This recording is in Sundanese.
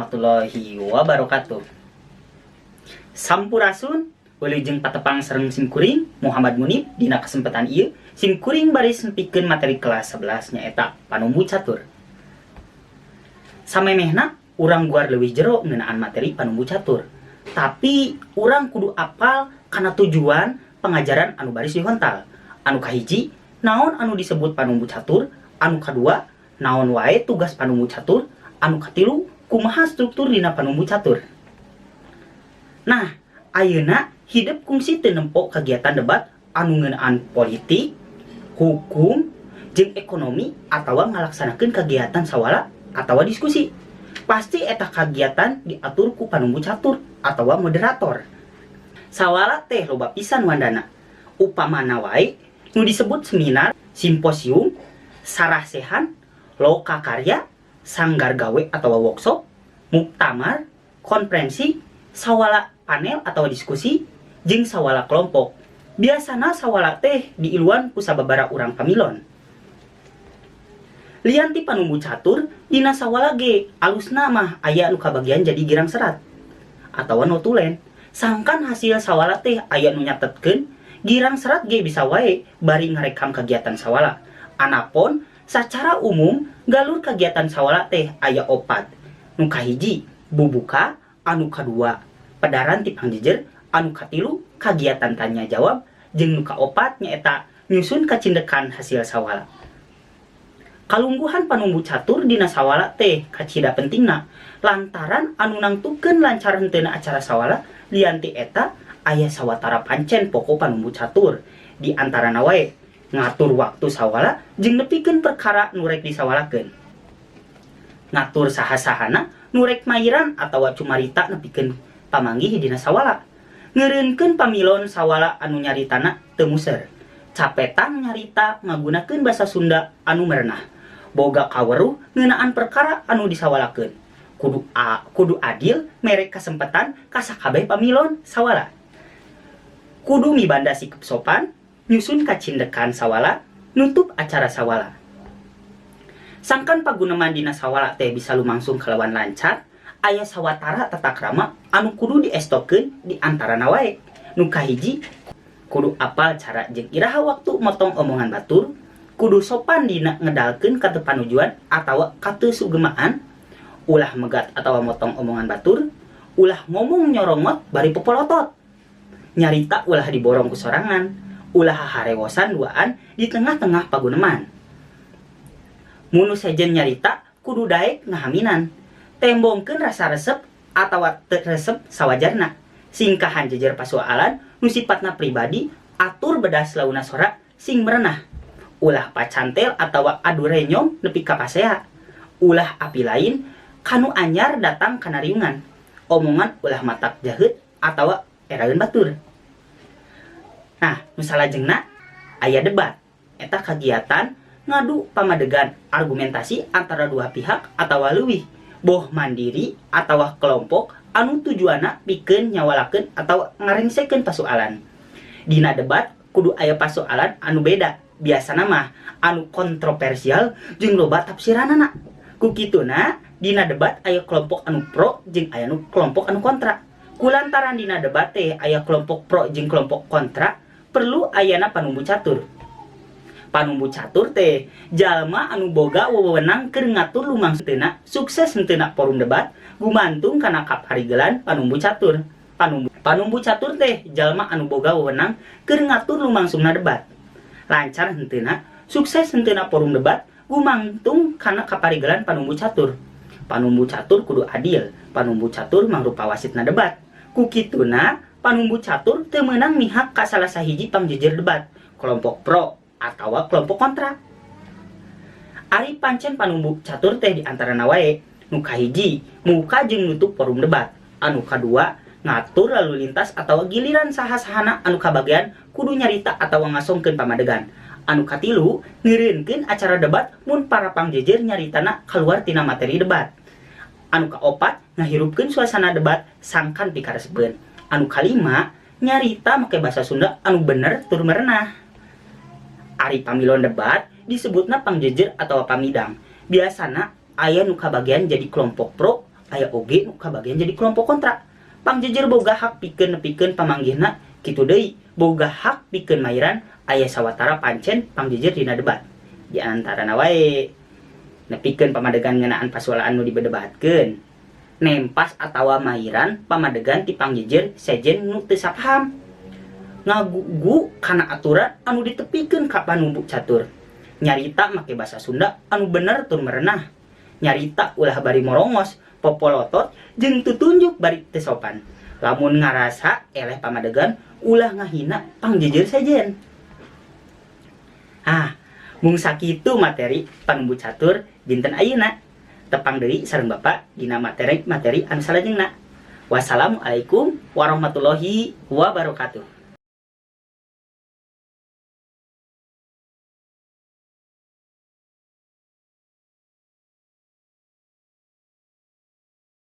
Warahmatullahi wabarakatuh. Sampurasun, wilujeng patepang sareng simkuring Muhammad Munib. Dina kesempatan ieu simkuring baris nepikeun materi kelas 11, nyaeta panumbu catur. Samemehna urang guar leuwih jero ngeunaan materi panumbu catur, tapi urang kudu apal kana tujuan pengajaran anu baris dihontal. Anu kahiji, naon anu disebut panumbu catur? Anu kadua, naon wae tugas panumbu catur? Anu katilu, kumaha struktur dina panumbu catur? Nah, ayeuna hidep kungsi teu nempo kegiatan debat anu ngeunaan politik, hukum, jeung ekonomi atawa ngalaksanakeun kegiatan sawala atawa diskusi? Pasti eta kegiatan diatur ku panumbu catur atawa moderator. Sawala teh loba pisan wandana. Upamana wae nu disebut seminar, simposium, sarasehan, loka karya, sanggar gawe atau workshop, muktamar, konferensi, sawala panel atau diskusi, jeung sawala kelompok. Biasana sawala teh diiluan ku sababaraha urang pamilon. Lian ti panumbu catur, dina sawala ge alusna mah aya nu kabagian jadi girang serat atawa notulen. Sangkan hasil sawala teh aya nu nyatetkeun, girang serat ge bisa wae bari ngarekam kegiatan sawala. Anapon sacara umum galur kegiatan sawala teh aya opat. Nu kahiji, bubuka. Anu kadua, pedaran ti pangjejer. Anu katilu, kagiatan tanya jawab, jeung nu kaopat nyaeta nyusun kacindekan hasil sawala. Kalungguhan panumbu catur dina sawala teh kacida pentingna lantaran anu nangtukeun lancar henteuna acara sawala. Lian ti eta, aya sawatara pancen pokok panumbu catur, di antarana wae ngatur waktu sawala jeung nepikeun perkara nu rek disawalakeun, ngatur saha-sahana nu rek mairan atawa cumarita nepikeun pamanggih dina sawala, ngeureunkeun pamilon sawala anu nyaritana teu muser, capetang nyarita ngagunakeun basa Sunda anu merenah, boga kaweruh ngeunaan perkara anu disawalakeun, kudu adil mere kasempatan ka sakabeh pamilon sawala, kudu mibanda sikap sopan, nyusun kacindekan sawala, nutup acara sawala. Sangkan paguneman dina sawala teh bisa lumangsung kalawan lancar, aya sawatara tata krama anu kudu diestokeun. Di antarana wae, nu kahiji, kudu apal cara jeung iraha waktu motong omongan batur, kudu sopan dina ngedalkeun katepanujuan atawa kateusugemaan, ulah megat atawa motong omongan batur, ulah ngomong nyorongot bari popolotot, nyarita ulah diborong ku sorangan, ulah harewosan duaan di tengah-tengah paguneman, mun nu sejen nyarita kudu daek ngahaminan, tembongkeun rasa resep atawa teu resep sawajarna, singkahan jejer pasualan nu sifatna pribadi, atur bedas launa sora sing merenah, ulah pacantel atawa adu renyong nepi ka pasea, ulah api lain kanu anyar datang kana riungan, omongan ulah matak jaheut atawa eraeun batur. Nah, nu salajengna aya debat. Eta kagiatan ngadu pamadegan argumentasi antara dua pihak atawa leuwih, boh mandiri atawa kelompok, anu tujuanna pikeun nyawalakeun atawa ngarengsekeun pasualan. Dina debat kudu aya pasualan anu beda, biasana mah anu kontroversial jeung loba tafsiranana. Ku kituna dina debat aya kelompok anu pro jeung aya nu kelompok anu kontra. Kulantaran dina debat teh aya kelompok pro jeung kelompok kontra, perlu ayana panumbu catur. Panumbu catur teh jalma anu boga wewenang keur ngatur lumangsungna sukses henteuna forum debat gumantung kana kaparigelan panumbu catur. Panumbu catur teh jalma anu boga wewenang keur ngatur lumangsungna debat. Lancar henteuna, sukses henteuna forum debat gumantung kana kaparigelan panumbu catur. Panumbu catur kudu adil. Panumbu catur mangrupa wasitna debat. Ku kituna panumbu catur teu meunang mihak ka salah sahiji pangjejer debat, kelompok pro atawa kelompok kontra. Ari pancen panumbu catur teh di antarana wae, nu kahiji, muka jeung nutup forum debat. Anu kadua, ngatur lalu lintas atawa giliran saha-sahana anu kabagian kudu nyarita atawa ngasongkeun pamadegan. Anu katilu, ngeureunkeun acara debat mun para pangjejer nyaritana kaluar tina materi debat. Anu kaopat, ngahirupkeun suasana debat sangkan pikaresepeun. Anu kalima, nyarita make basa Sunda anu bener tur merenah. Ari pamilon debat disebutna pangjejer atau pamidang. Biasana aya nu kabagian jadi kelompok pro. Aya oge nu kabagian jadi kelompok kontra. Pangjejer boga hak pikeun nepikeun pamanggihna, kitu deui boga hak pikeun mairan. Aya sawatara pancen pangjejer dina debat. Di antarana wae nepikeun pamadegan ngeunaan pasualaan nu didebatkeun, nempas atawa mairan pamadegan ti pangjejer sejen nu teu sapaham, ngagugu kana aturan anu ditepikeun ka panumbu catur, nyarita make basa Sunda anu bener tur merenah, nyarita ulah bari morongos, popolotot jeung tutunjuk bari teu sopan. Lamun ngarasa eleh pamadegan, ulah ngahina pangjejer sejen. Ah, mung sakitu materi panumbu catur dinten ayeuna. Tepang deui sareng Bapak dina materi-materi anu salajengna. Wassalamualaikum warahmatullahi wabarakatuh.